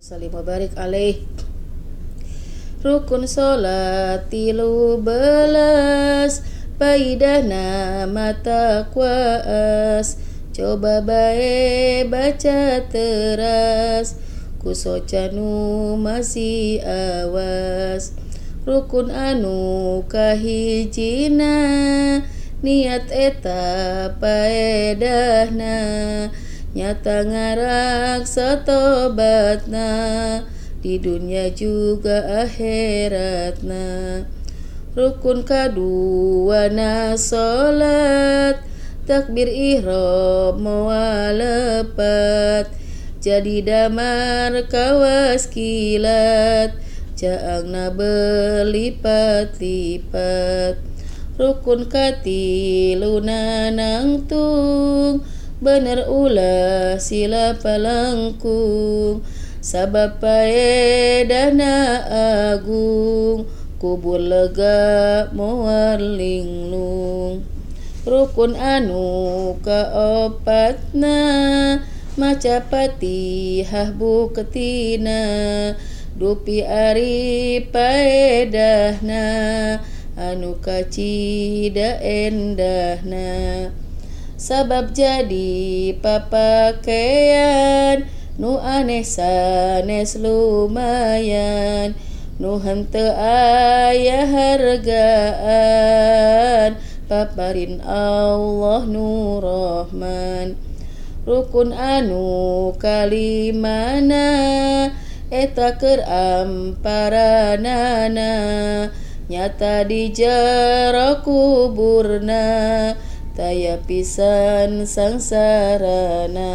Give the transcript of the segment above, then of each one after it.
Salim wa barik alaih. Rukun salat 13, paidahna mata kuas. Coba bae baca teras, ku soca nu masih awas. Rukun anu kahijina, niat eta paedahna. Nyata ngaraksa tobatna, di dunia juga akhiratna. Rukun kaduana salat, takbir ihram moal lepat. Jadi damar kawas kilat, caangna berlipat-lipat. Rukun katiluna nangtung, bener ulah sila palangkung. Sabab paedahna agung, kubur lega moal linglung. Rukun anu kaopatna, maca Fatihah buktina. Dupi ari paedahna, anu kacida endahna. Sabab jadi papakean, nu aneh sanes lumayan. Nu henteu aya hargaan, paparin Allah nu Rahman. Rukun anu kalimana, eta keur amparanana. Nyata di jero kuburna, taya pisan sangsarana.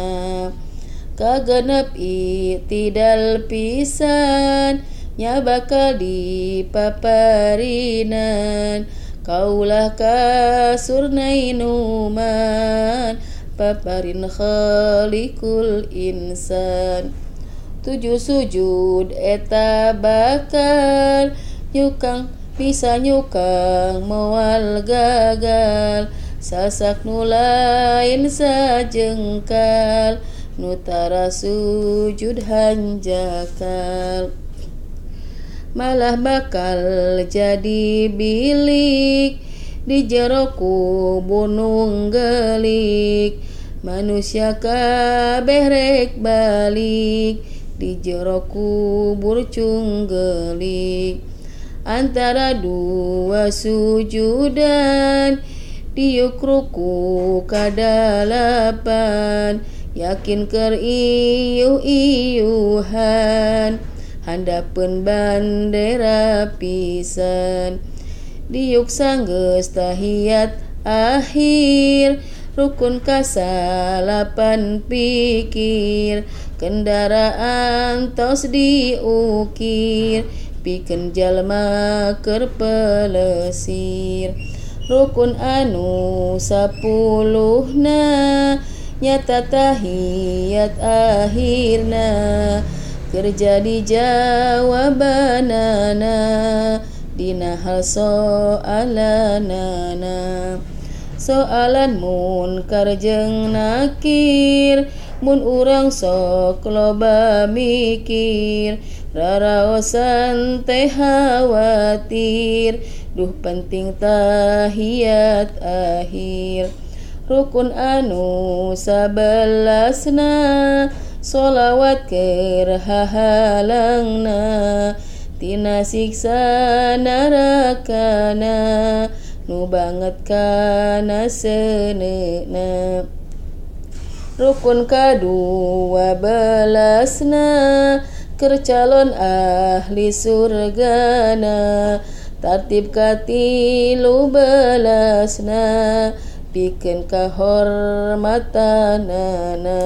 Kagenep itidal pisan, nya bakal dipaparinan. Kaulah kasurna inuman, paparin khaliqul insan. 7 sujud eta bakal nyukang, bisa nyukang moal gagal. Sasak nu lain sajengkal, nu tara sujud hanjakal. Malah bakal jadi bilik, di jero kubur nunggelik. Manusia kabeh rek balik, di jero kubur cunggelik. Antara dua sujudan, diuk ruku kadalapan. Yakin keur iuh-iuhan, handapeun bandera pisan. Diuk sanggeus tahiyat akhir, rukun kasalapan pikir. Kendaraan tos diukir, pikeun jalma keur pelesir. Rukun anu 10-na, nyata tahiyat akhirna. Keur jadi jawabanana, dina hal soalanana. Soalan munkar jeung nakir, mun urang sok loba mikir. Raraosan teh khawatir, duh penting tahiyat akhir. Rukun anu 11-na, solawat keur hahalangna. Tina siksa narakana, nu banget kana seuneuna. Rukun ka-12-na, keur calon ahli surgana. Tartib ka-13-na, pikeun kahormatanana.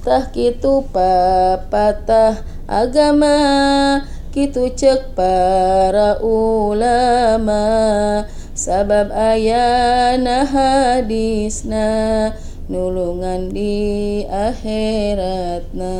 Tah kitu papatah agama, kitu ceuk para ulama. Sabab ayana hadisna, nulungan di akhiratna.